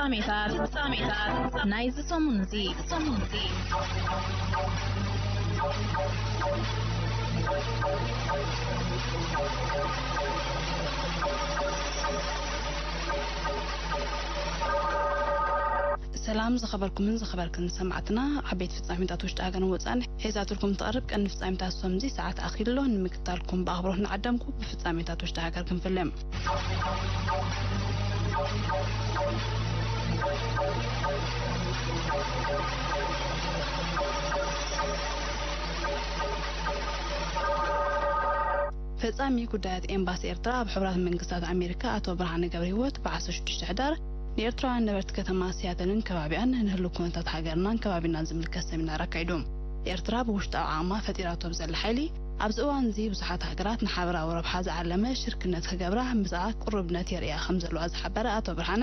ፍጻሜታት፣ ፍጻሜታት፣ ናይዚ ሰሙን እዚ፣ ሰሙን እዚ። ሰላም ዝኸበርኩምን ዝኸበርክን ሰማዕትና፣ ዓበይቲ ፍጻሜታት ውሽጢ ሃገርን ወጻእን ሒዛትልኩም ትቐርብ ቀንዲ ፍጻሜታት ሰሙን እዚ ሰዓት ኣኺሉ ኣሎ። ንምክታልኩም ብኣኽብሮት ንዓደምኩ። ብፍጻሜታት ውሽጢ ሃገር ክንፍልም። ፈጻሚ ጉዳያት ኤምባሲ ኤርትራ ኣብ ሕቡራት መንግስታት ኣሜሪካ ኣቶ ብርሃነ ገብረህይወት ብ ዓሰርተ ሽዱሽተ ሕዳር ንኤርትራውያን ነበርቲ ከተማ ሲያትልን ከባቢኣን ንህሉ ኩነታት ሃገርናን ከባቢናን ዝምልከት ሰሚናር ኣካይዱ። ኤርትራ ብውሽጣዊ ዓቕማ ፈጢራቶ ብዘላ ሓይሊ ኣብዚ እዋን እዚ ብዙሓት ሃገራት ንሓበራዊ ረብሓ ዝዓለመ ሽርክነት ክገብራ ምስኣ ቅሩብነት የርእያ ከም ዘለዋ ዝሓበረ ኣቶ ብርሃነ፣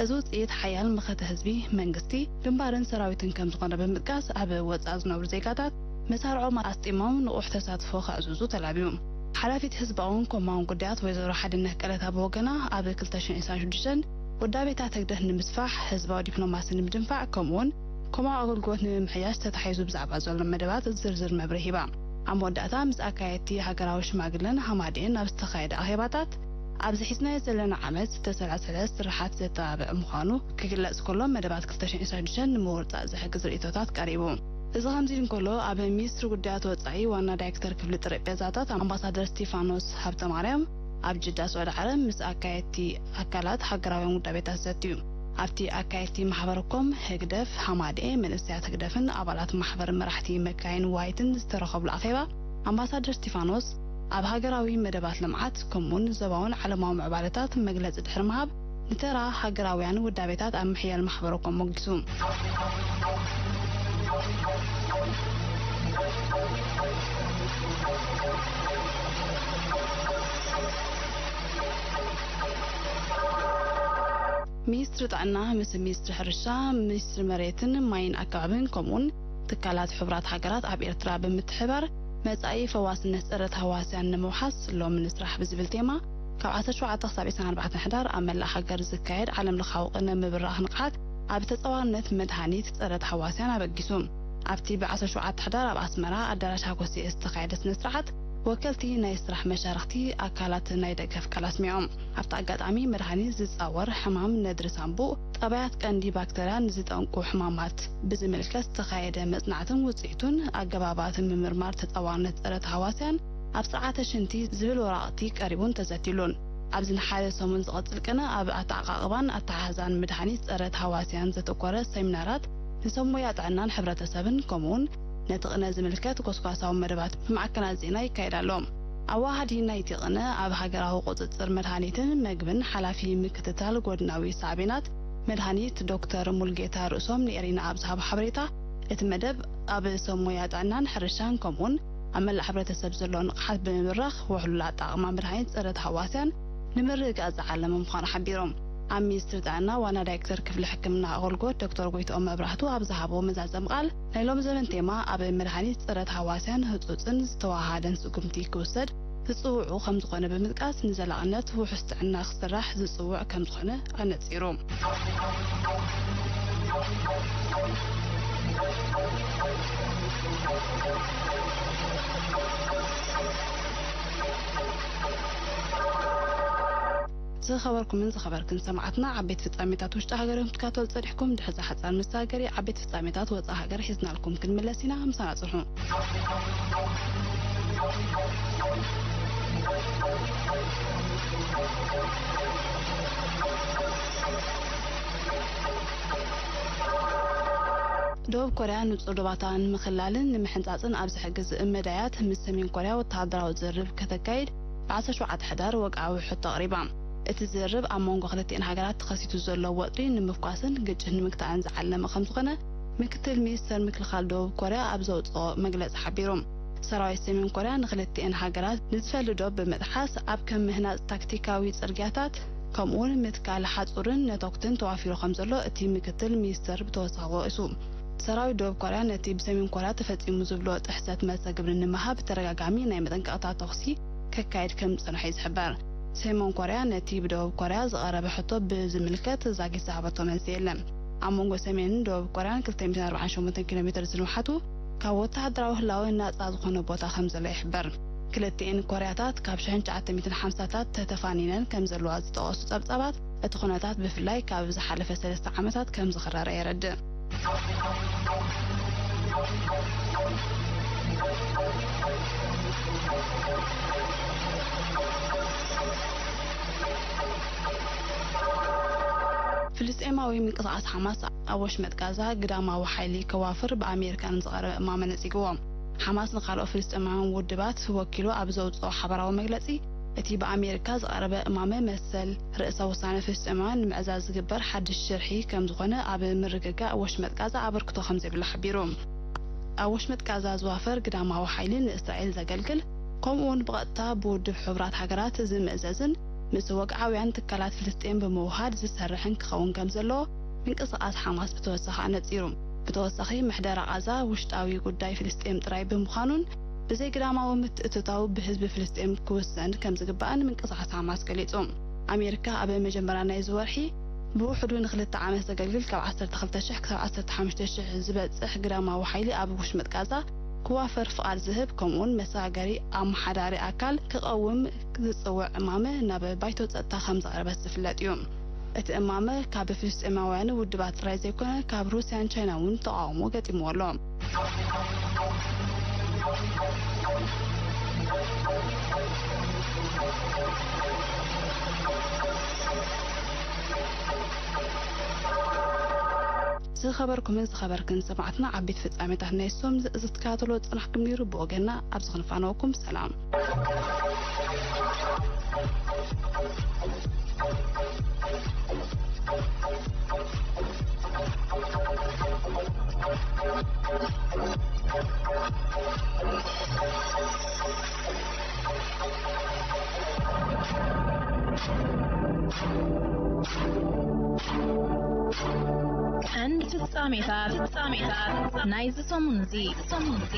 እዚ ውጽኢት ሓያል መኸተ ህዝቢ፣ መንግስቲ፣ ግንባርን ሰራዊትን ከም ዝኾነ ብምጥቃስ ኣብ ወጻኢ ዝነብሩ ዜጋታት መሳርዖም ኣስጢሞም ንቑሕ ተሳትፎ ከዕዝዙ ተላብዩ። ሓላፊት ህዝባውን ኮማውን ጉዳያት ወይዘሮ ሓድነት ቀለታ ብወገና ኣብ ክልተ ሽሕን ዕስራን ሽዱሽተን ውዳቤታት ህግደፍ ንምስፋሕ፣ ህዝባዊ ዲፕሎማሲ ንምድንፋዕ ከምኡውን ኮማዊ ኣገልግሎት ንምምሕያሽ ተታሒዙ ብዛዕባ ዘሎ መደባት ዝርዝር መብርሂ ሂባ። ኣብ መወዳእታ ምስ ኣካየድቲ ሃገራዊ ሽማግለን ሃማዴን ኣብ ዝተኻየደ ኣኼባታት ኣብዚ ሒዝናዮ ዘለና ዓመት ዝተሰላሰለ ስራሓት ዘተባብዕ ምዃኑ ክግለጽ ከሎ መደባት ክልተ ሽሕን ዕስራን ሽዱሽተን ንምውርጻእ ዝሕግዝ ርእይቶታት ቀሪቡ። እዚ ከምዚ እንከሎ ኣብ ሚኒስትሪ ጉዳያት ወጻኢ ዋና ዳይሬክተር ክፍሊ ጠረጴዛታት ኣምባሳደር ስቲፋኖስ ሃብተማርያም ኣብ ጅዳ ስዑዲ ዓረብ ምስ ኣካየድቲ ኣካላት ሃገራውያን ውዳቤታት ዘትዩ። ኣብቲ ኣካየድቲ ማሕበረኮም ህግደፍ ሃማዴ መንእሰያት ህግደፍን ኣባላት ማሕበር መራሕቲ መካይን ዋይትን ዝተረኸብሉ ኣኼባ ኣምባሳደር ስቲፋኖስ ኣብ ሃገራዊ መደባት ልምዓት ከምኡውን ዞባውን ዓለማዊ ምዕባለታት መግለጺ ድሕሪ ምሃብ ንተራ ሃገራውያን ውዳቤታት ኣብ ምሕያል ማሕበረኮም ሞጊሱ። ሚኒስትሪ ጥዕና ምስ ሚኒስትሪ ሕርሻ፣ ሚኒስትሪ መሬትን ማይን ኣከባብን ከምኡውን ትካላት ሕቡራት ሃገራት ኣብ ኤርትራ ብምትሕባር መጻኢ ፈዋስነት ጸረ ተህዋስያን ንምውሓስ ሎሚ ንስራሕ ብዝብል ቴማ ካብ ዓሰርተ ሸውዓተ ክሳብ ዕስራን ኣርባዕተን ሕዳር ኣብ መላእ ሃገር ዝካየድ ዓለም ለኻዊ ቅነ ምብራኽ ንቕሓት ኣብ ተጻዋርነት መድሃኒት ጸረ ተህዋስያን ኣበጊሱ። ኣብቲ ብ ዓሰርተ ሸውዓተ ሕዳር ኣብ ኣስመራ ኣዳራሽ ሃጎሴ ዝተኻየደ ስነ ስርዓት ወከልቲ ናይ ስራሕ መሻርኽቲ ኣካላት ናይ ደገፍ ቃል ኣስሚዖም። ኣብቲ ኣጋጣሚ መድሃኒት ዝጻወር ሕማም ነድሪ ሳንቡእ፣ ጠባያት ቀንዲ ባክተርያ ንዝጠንቁ ሕማማት ብዝምልከት ዝተኻየደ መጽናዕትን ውጽኢቱን ኣገባባት ምምርማር ተጻዋርነት ጸረ ተሃዋስያን ኣብ ስርዓተ ሽንቲ ዝብል ወረቓቕቲ ቀሪቡን ተዘትዩሉን። ኣብዚ ንሓደ ሰሙን ዝቐጽል ቅነ ኣብ ኣተዓቓቕባን ኣተሓሕዛን መድሃኒት ጸረ ተሃዋስያን ዘተኮረ ሰሚናራት ንሰብ ሞያ ጥዕናን ሕብረተሰብን ከምኡውን ነቲ ቅነ ዝምልከት ጎስጓሳዊ መደባት ብማዕከናት ዜና ይካየድ ኣሎ። ኣዋሃዲ ናይቲ ቅነ ኣብ ሃገራዊ ቁጽጽር መድሃኒትን መግብን ሓላፊ ምክትታል ጎድናዊ ሳዕቤናት መድሃኒት ዶክተር ሙልጌታ ርእሶም ንኤሪና ኣብ ዝሃቦ ሓበሬታ፣ እቲ መደብ ኣብ ሰብ ሞያ ጥዕናን ሕርሻን ከምኡውን ኣብ መላእ ሕብረተሰብ ዘሎ ንቕሓት ብምብራኽ ውሕሉል ኣጠቓቕማ መድሃኒት ጸረ ተሃዋስያን ንምርግጋጽ ዝዓለመ ምዃኑ ሓቢሮም። ኣብ ሚኒስትሪ ጥዕና ዋና ዳይሬክተር ክፍሊ ሕክምና ኣገልግሎት ዶክተር ጎይትኦም መብራህቱ ኣብ ዝሃቦ መዛዘሚ ቃል፣ ናይ ሎም ዘበን ቴማ ኣብ መድሃኒት ጸረ ተሃዋስያን ህጹጽን ዝተዋሃደን ስጉምቲ ክውሰድ ዝጽውዑ ከም ዝኾነ ብምጥቃስ፣ ንዘላቕነት ውሑስ ጥዕና ክስራሕ ዝጽውዕ ከም ዝኾነ ኣነጺሩ። ዝኸበርኩምን ዝኸበርክን ሰማዕትና፣ ዓበይቲ ፍጻሜታት ውሽጢ ሃገር እዮም ክትከታተሉ ጸኒሕኩም። ድሕሪ እዛ ሓጻር መሰጋገሪ ዓበይቲ ፍጻሜታት ወጻኢ ሃገር ሒዝናልኩም ክንምለስ ኢና። ምሳና ጽንሑ። ደቡብ ኮርያ ንጹር ዶባታ ንምኽላልን ንምሕንጻጽን ኣብ ዝሕግዝ መዳያት ምስ ሰሜን ኮርያ ወተሃደራዊ ዝርርብ ከተካይድ ብ ዓሰርተ ሸውዓተ ሕዳር ወግዓዊ ሕቶ ኣቕሪባ። እቲ ዝርርብ ኣብ መንጎ ክልቲኤን ሃገራት ተኸሲቱ ዘሎ ወጥሪ ንምፍኳስን ግጭት ንምግታእን ዝዓለመ ከም ዝኾነ ምክትል ሚኒስተር ምክልኻል ደቡብ ኮርያ ኣብ ዘውጽኦ መግለጺ ሓቢሩ። ሰራዊት ሰሜን ኮርያ ንክልቲኤን ሃገራት ንዝፈሊ ዶብ ብምጥሓስ ኣብ ከም ምህናጽ ታክቲካዊ ጽርግያታት ከምኡውን ምትካል ሓጹርን ነተኩትን ተዋፊሩ ከም ዘሎ እቲ ምክትል ሚኒስተር ብተወሳኺ ወቒሱ። ሰራዊት ደቡብ ኮርያ ነቲ ብሰሜን ኮርያ ተፈጺሙ ዝብሎ ጥሕሰት መልሰ ግብሪ ንምሃብ ብተደጋጋሚ ናይ መጠንቀቕታ ተኹሲ ከካይድ ከም ዝጸንሐ እዩ ዝሕበር። ሰሜን ኮርያ ነቲ ብደቡብ ኮርያ ዝቐረበ ሕቶ ብዝምልከት ዛጊት ዝሃበቶ መልሲ የለን። ኣብ መንጎ ሰሜንን ደቡብ ኮርያን ክልተ ሚእትን ኣርባዓን ሸሞንተን ኪሎ ሜትር ዝንውሓቱ ካብ ወተሃደራዊ ህላወ ናጻ ዝኾነ ቦታ ከም ዘሎ ይሕበር። ክልቲኤን ኮርያታት ካብ ሽሕን ትሽዓተ ሚእትን ሓምሳታት ተተፋኒነን ከም ዘለዋ ዝጠቐሱ ጸብጻባት፣ እቲ ኩነታት ብፍላይ ካብ ዝሓለፈ ሰለስተ ዓመታት ከም ዝኸረረ የረድእ። ፍልስጤማዊ ምንቅስቓስ ሓማስ ኣብ ወሽመጥ ጋዛ ግዳማዊ ሓይሊ ከዋፍር ብኣሜሪካ ንዝቐረበ እማመ ነጺግዎ። ሓማስ ንኻልኦት ፍልስጤማውያን ውድባት ወኪሉ ኣብ ዘውጽኦ ሓባራዊ መግለጺ፣ እቲ ብኣሜሪካ ዝቐረበ እማመ መሰል ርእሰ ውሳነ ፍልስጤማውያን ንምዕዛዝ ዝግበር ሓድሽ ሽርሒ ከም ዝኾነ ኣብ ምርግጋእ ወሽመጥ ጋዛ ኣበርክቶ ከም ዘይብሉ ሓቢሩ። ኣብ ወሽመጥ ጋዛ ዝዋፈር ግዳማዊ ሓይሊ ንእስራኤል ዘገልግል፣ ከምኡ እውን ብቐጥታ ብውድብ ሕቡራት ሃገራት ዝምእዘዝን ምስ ወግዓውያን ትካላት ፍልስጤም ብምውሃድ ዝሰርሕን ክኸውን ከም ዘለዎ ምንቅስቓስ ሓማስ ብተወሳኺ ኣነጺሩ። ብተወሳኺ፣ ምሕደራ ቓዛ ውሽጣዊ ጉዳይ ፍልስጤም ጥራይ ብምዃኑን፣ ብዘይ ግዳማዊ ምትእትታው ብህዝቢ ፍልስጤም ክውሰን ከም ዝግባእን ምንቅስቓስ ሓማስ ገሊጹ። ኣሜሪካ ኣብ መጀመርያ ናይዚ ወርሒ ብውሕዱ ንኽልተ ዓመት ዘገልግል ካብ ዓሰርተ ክልተ ሽሕ ክሳብ ዓሰርተ ሓሙሽተ ሽሕ ዝበጽሕ ግዳማዊ ሓይሊ ኣብ ውሽመጥ ቃዛ ክዋፈር ፍቓድ ዝህብ፣ ከምኡውን መሰጋገሪ ኣመሓዳሪ ኣካል ክቐውም ዝጽውዕ እማመ ናብ ባይቶ ጸጥታ ከም ዘቕረበት ዝፍለጥ እዩ። እቲ እማመ ካብ ፍልስጤማውያን ውድባት ጥራይ ዘይኮነ፣ ካብ ሩስያን ቻይና እውን ተቓውሞ ገጢምዎ ኣሎ። ዝኸበርኩምን ዝኸበርክን ሰማዕትና፣ ዓበይቲ ፍጻሜታት ናይ ሶም ዝ-፣ ዝትከታተሎ ዝጸናሕኩም ነይሩ። ብወገንና ኣብዚ ክንፋነወኩም ሰላም። ቀንዲ ፍጻሜታት፣ ፍጻሜታት ናይዚ ሰሙን እዚ፣ ሰሙን እዚ።